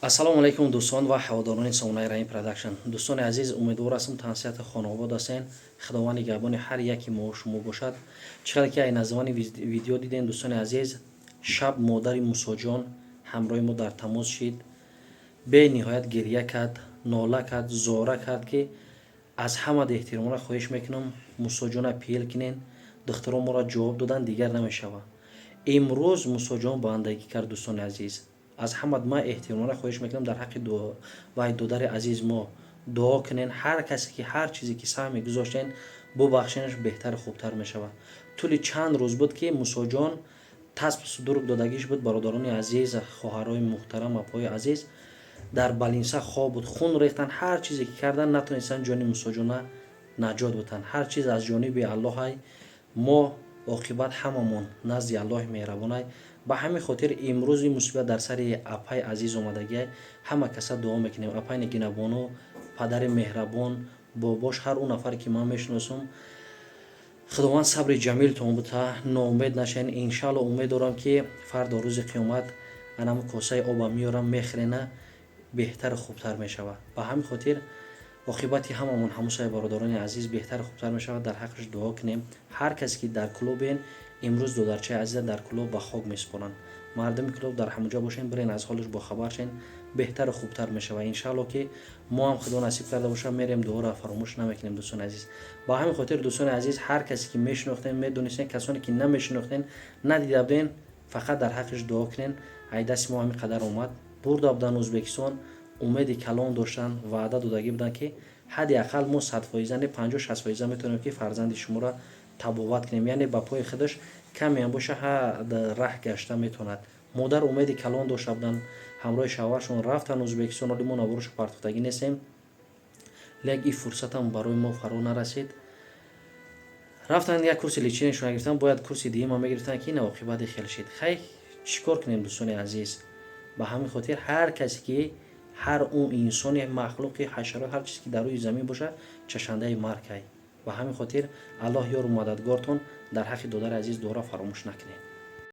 Ассалому алайкум, дӯстон ва ҳаводорони сомонаи Раим Продакшн. Дӯстони азиз, умедвор ҳастам, тансиҳати хонобод ҳастен. Худованди нигаҳбони ҳар яки мо шумо бошад. Чӣ қадр ки ай название видео дидем, дӯстони азиз, шаб модари Мусоҷон ҳамроҳи мо дар тамос шид, бениҳоят гирья кард, нола кард, зора кард, ки аз ҳамад эҳтиромона хоҳиш мекунам, Мусоҷона пиел кунен. Духтаро моро ҷавоб додан, дигар намешавад. Имрӯз Мусоҷон бандагӣ кард. Дӯстони азиз, аз ҳамад ман эҳтиромона хоҳиш мекунам, дар ҳаққи вай додари азиз мо дуо кунен. Ҳар касе ки ҳар чизе ки саҳме гузоштен, бубахшенаш, беҳтару хубтар мешавад. Тӯли чанд рӯз буд, ки Мусоҷон тасб судуруг додагиш буд. Бародарони азиз, хоҳарои муҳтарам, апои азиз, дар больница хоб буд, хун рехтан, ҳар чизе ки кардан, натонистанд ҷони Мусоҷона наҷот бутанд. Ҳар чиз аз ҷониби Аллоҳай, мо оқибат ҳамамон назди Аллоҳи меҳрабонай. Ба ҳамин хотир имрӯз ин мусибат дар сари апай азиз омадагиай. Ҳама каса дуо мекунем. Апай Нигинабону падари меҳрабон, бобош, ҳар он нафаре ки ман мешиносам, Худованд сабри ҷамилтон бута, ноумед нашен. Иншаалло, умед дорам, ки фардо рӯзи қиёмат анаму косаи оба меёрам, мехӯрена, беҳтару хубтар мешавад. Ба ҳамин хотир оқибати ҳамамон ҳамусай, бародарони азиз, беҳтару хубтар мешавад. Дар ҳаққаш дуо кунем. Ҳар касе ки дар Кӯлобен, имрӯз додарчаи азиза дар Кӯлоб ба хок месупоранд. Мардуми Кӯлоб, дар ҳамонҷо бошен, бирен, аз ҳолаш бохабар шен, беҳтару хубтар мешавад. Иншаалло, ки мо ҳам, Худо насиб карда бошад, мерем, дуоро фаромӯш намекунем, дӯстони азиз. Ба ҳамин хотир, дӯстони азиз, ҳар касе ки мешинохтен, медонистен, касоне ки намешинохтен, надида буден, фақат дар ҳаққаш дуо кунен. Ай дасти мо ҳамин қадар омад. Бурда буданд Ӯзбекистон, умеди калон доштанд, ваъда додагӣ буданд, ки ҳадди ақал мо 100 фоиза не, 50-60 фоиза метавонем, ки фарзанди шуморо табобат кунем, яъне ба пои худаш камеам боша, раҳ гашта метавонад. Модар умеди калон дошта буданд, ҳамроҳи шавҳаршон рафтанд Ӯзбекистон. Оли мо наворошо партофтагӣ нестем, лек ин фурсатам барои мо фаро нарасид. Рафтанд, як курси лечение шон гирифтанд, бояд курси дуюма мегирифтанд, ки ин оқибати хел шид. Хай, чӣ кор кунем, дӯстони азиз? Ба ҳамин хотир ҳар касе ки, ҳар он инсоне, махлуқи, ҳашарот, ҳар чизе ки дар рӯи замин бошад, чашандаи маргай. Ба ҳамин хотир Аллоҳ ёру мададгортон, дар ҳаққи додари азиз дуоро фаромӯш накунед.